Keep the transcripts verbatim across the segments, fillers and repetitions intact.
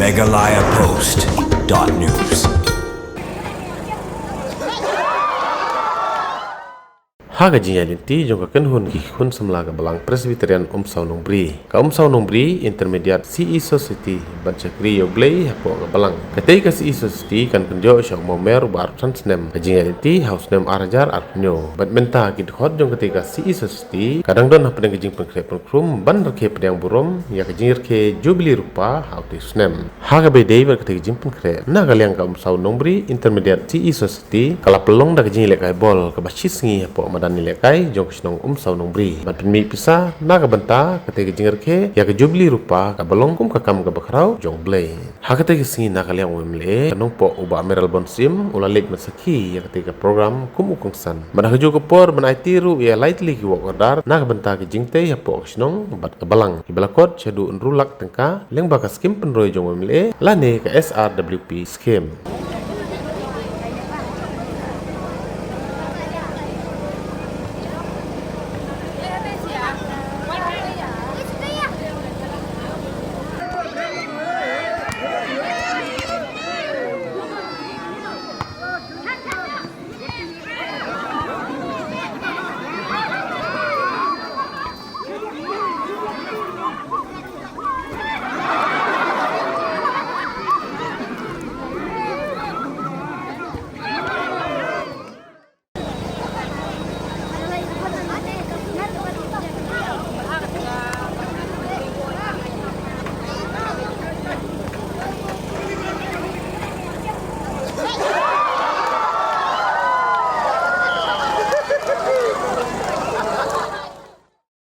Meghalaya Post dot news. Ha ka jingïaid lynti jong ka kynhun ki khun samla ka Balang Presbyterian Umsaw Nongbri, ka Umsaw Nongbri Intermediate C E Society ban shakri ïa U Blei hapoh ka Balang. Katei ka C E Society kan pynjot sha u Mawmer uba arphew san snem. Ka jingïaid lynti ha u snem ar hajar arphew hynñiew. Bad mynta ki dkhot jong katei ka C E Society ka dang don hapdeng ka jingpynkhreh pynkhrum ban rakhe pdiang burom ïa ka jingrakhe Jubili Rupa ha utei u snem. Ha kaba ïadei bad katei ka jingpynkhreh, na ka liang ka Umsaw Nongbri Intermediate C E Society ka la pynlong da ka jingïalehkai bol kaba shi sngi hapoh madan ïalehkai jong ka shnong Umsaw Nongbri ban pynmih pisa na ka bynta katei ka jingrakhe ïa ka Jubili Rupa kaba long kum ka kam kaba khraw jong U Blei. Ha katei ka sngi na ka liang u M L A ka Nongpoh u Bah Mayralborn Syiem u la leit ban sakhi ïa katei ka program kum u kongsan. Bad ha kajuh ka por ban aiti ruh ïa lai tylli ki work order na ka bynta ka jingtei hapoh ka shnong bad ka Balang, kiba la kot shaduh hynriew lak tyngka lyngba ka skim pynroi jong u M L A lane ka S R W P scheme.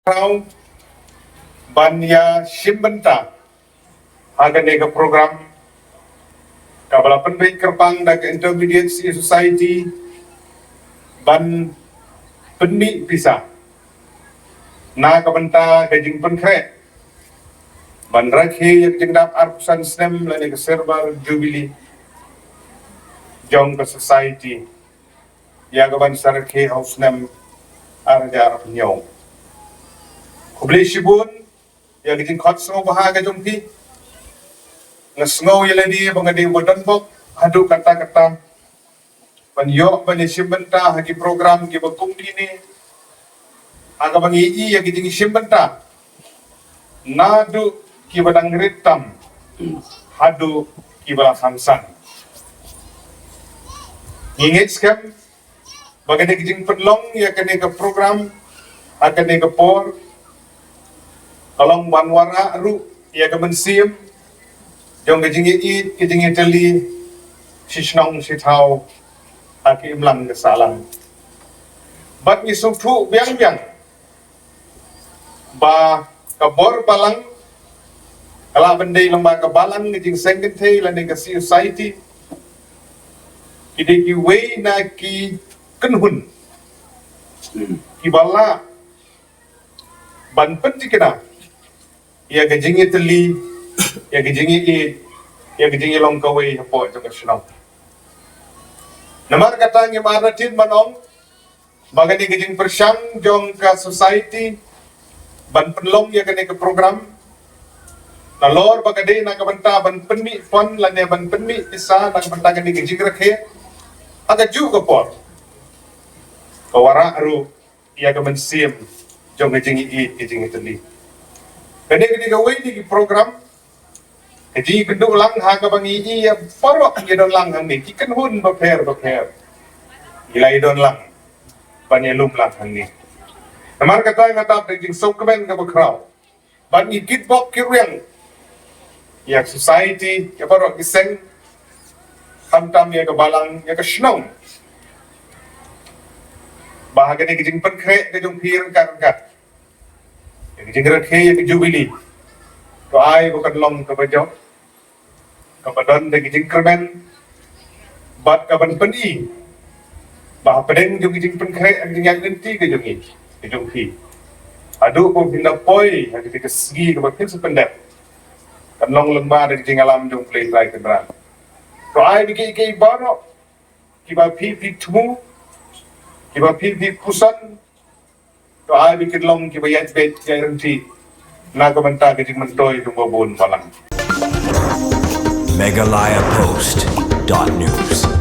Khraw ban ïa shim bynta ha kane ka program kaba la pynbeit kyrpang da ka Intermediate Society ban pynmih pisa na ka bynta ka jingpynkhreh ban rakhe ïa ka jingdap arphew san snem lane ka Silver Jubilee jong ka Society ïa kaban sa rakhe ha u snem ar hajar arphew hynñiew. Khublei shibun ïa ka jingkhot sngewbha ka jong phi. Nga sngew ïa lade ba nga dei uba donbok haduh katta katta ban ïoh ban ïashim bynta ha ki program kiba kum kine, ha kaba ngi ïohi ïa ka jingïashim bynta naduh kiba dang rit tam haduh kiba la san san. Ngi ngeit skhem ba kane ka jingpynlong ïa kane ka program ha kane ka por ka long ban wanrah ruh ïa ka mynsiem jong ka jingïeit ka jingïatylli shi shnong shi thaw ha ka imlang ka sahlang. Bad ngi sngewthuh biang biang ba ka bor balang ka la ban dei lang ba ka balang ka jingseng kynthei lane ka society ki dei kiwei na ki kynhun kiba lah ban pynthikna ïa ka jingïatylli, ïa ka jingïeit, ïa ka jingïalong kawei hapoh jong ka shnong. Namar kata ngim artatien ban ong ba kane ka jingpyrshang jong ka society ban pynlong ïa kane ka program nalor ba ka dei na ka bynta ban pynmih fund lane ban pynmih pisa na ka bynta kane ka jingrakhe, ha kajuh ka por ka wanrah ruh ïa ka mynsiem jong ka jingïeit ka jingïatylli. Kane ka dei kawei na ki program ka jingïakynduh lang ha kaba ngi ïa baroh ngi don lang hangne, ki kynhun bapher bapher ngi la ïa don lang ban ïalum lang hangne. Namar kata nga dap da ka jingsngewkmen kaba khraw ban ngi kitbok kitrwiang ïa ka society, ïa baroh ki seng, khamtam ïa ka balang, ïa ka shnong, ba ha kane ka jingpynkhreh ka jong phi ryngkat ryngkat ïa ka jingrakhe ïa ka jubili, to ai ba kan long kaba jop, kaba don da ka jingkyrmen bad kaban pyni ba hapdeng jong ka jingpynkhreh ka jingïaid lynti ka jong ngi, ka jong phi, haduh ba phin da poi ha kata ka sngi kaba phin sa pyndep, kan long lyngba da ka jingïalam jong U Blei Trai Kynrad. To ai ba kiei kiei baroh kiba phi phi thmu, kiba phi phi puson, to ai ba kin long kiba ïaid beit ïaid ryntih na ka bynta ka jingmyntoi jong uba bun balang. Meghalaya Post dot news.